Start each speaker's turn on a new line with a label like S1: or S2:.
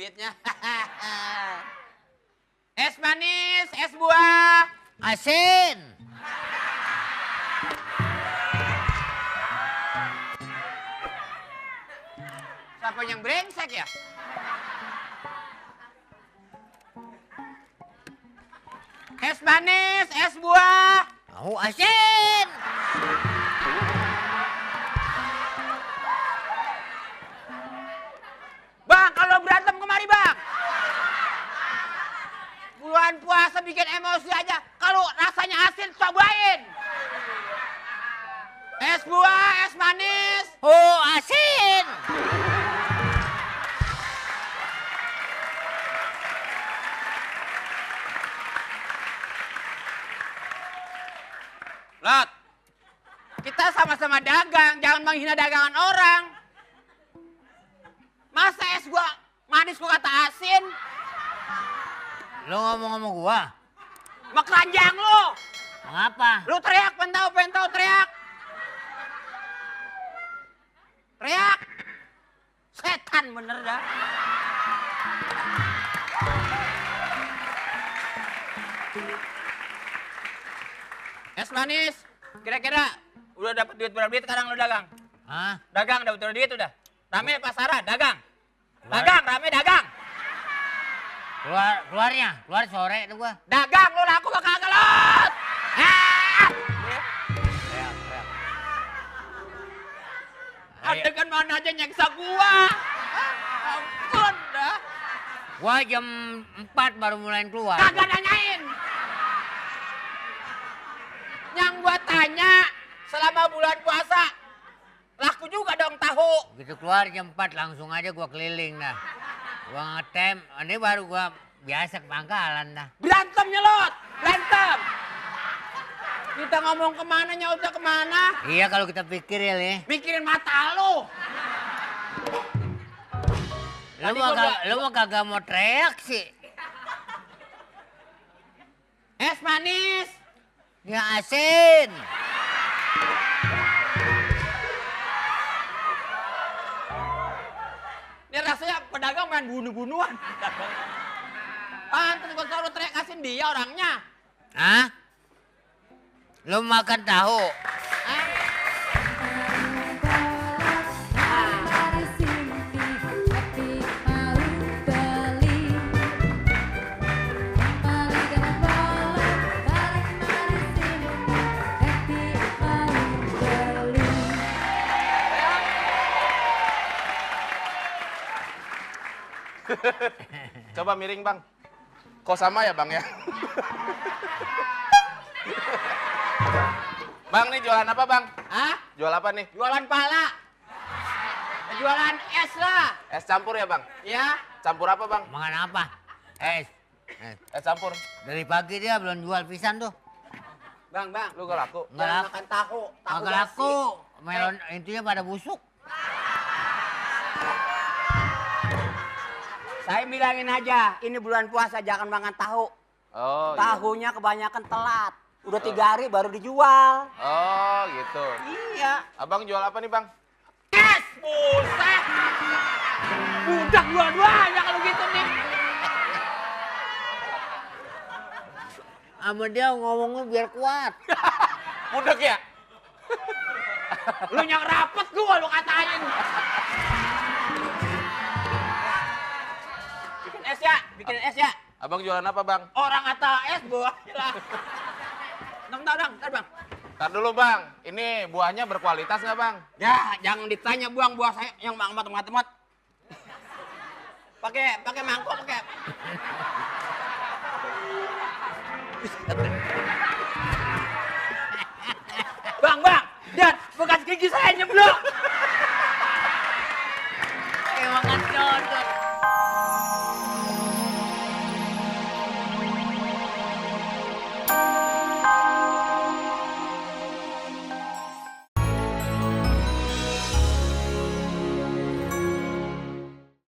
S1: duitnya. Es manis, es buah.
S2: Asin.
S1: Siapa yang brengsek ya? Es manis, es buah.
S2: Mau asin.
S1: Bang, kalau berantem kemari bang. Bulan puasa bikin emosi aja. Kalau rasanya asin, cobain. Es buah, es manis.
S2: Oh, asin.
S1: Lot, kita sama-sama dagang, jangan menghina dagangan orang. Masa es gua manis gua kata asin?
S2: Lo ngomong sama gua?
S1: Mak keranjang lu.
S2: Mengapa?
S1: Lu teriak, pentau teriak. Teriak. Setan bener dah. Es manis, kira-kira udah dapat duit berapa duit sekarang lu dagang?
S2: Hah?
S1: Dagang dapat duit udah. Rame pasaran, dagang. Dagang, rame dagang.
S2: Keluar sore itu gua.
S1: Dagang lu laku bakal kagak lot. Adegan mana aja nyeksa gua. Ampun dah.
S2: Gua jam 4 baru mulai keluar.
S1: Kagak nanyain. Yang gua tanya selama bulan puasa laku juga dong tahu.
S2: Begitu keluar jam 4 langsung aja gua keliling dah. Gua ngetem, ini baru gua biasa ke pangkalan dah.
S1: Berantemnya lot, berantem. Kita ngomong kemana nyautnya kemana.
S2: Iya kalau kita pikir ya nih.
S1: Mikirin mata lu.
S2: Lu mau kagak mau teriak sih.
S1: Es manis.
S2: Ya asin.
S1: Ini rasanya pedagang main bunuh-bunuhan. Pantes gua selalu teriak asin dia orangnya.
S2: Hah? Lu makan tahu?
S3: Coba miring bang. Kok sama ya bang ya? Bang nih jualan apa bang?
S1: Hah?
S3: Jual apa nih?
S1: Jualan pala. Jualan es lah.
S3: Es campur ya bang?
S1: Ya.
S3: Campur apa bang?
S2: Makan apa? Es.
S3: Es campur.
S2: Dari pagi dia belum jual pisan tuh.
S1: Bang.
S3: Lu gak laku?
S2: Nggak
S1: Jangan
S2: laku.
S1: makan tahu. Tahu
S2: Kagak laku. Melon intinya pada busuk.
S1: Saya bilangin aja, ini bulan puasa jangan makan tahu.
S3: Oh
S1: Tahunya kebanyakan telat. Udah 3 hari baru dijual.
S3: Oh gitu.
S1: Iya.
S3: Abang jual apa nih bang?
S1: Es, buset. Budak dua-duanya kalau gitu nih.
S2: Sama dia ngomongnya biar kuat.
S3: Budak ya?
S1: Lu yang rapet gua lu katain. Bikin es ya.
S3: Abang jualan apa bang?
S1: Orang kata es buah lah. Ntar bang.
S3: Ntar dulu bang, ini buahnya berkualitas nggak bang?
S1: Ya, jangan ditanya buang buah saya yang mat. Pakai mangkok pakai. Bang, lihat bekas gigi saya nyeblok.
S2: Kayak makan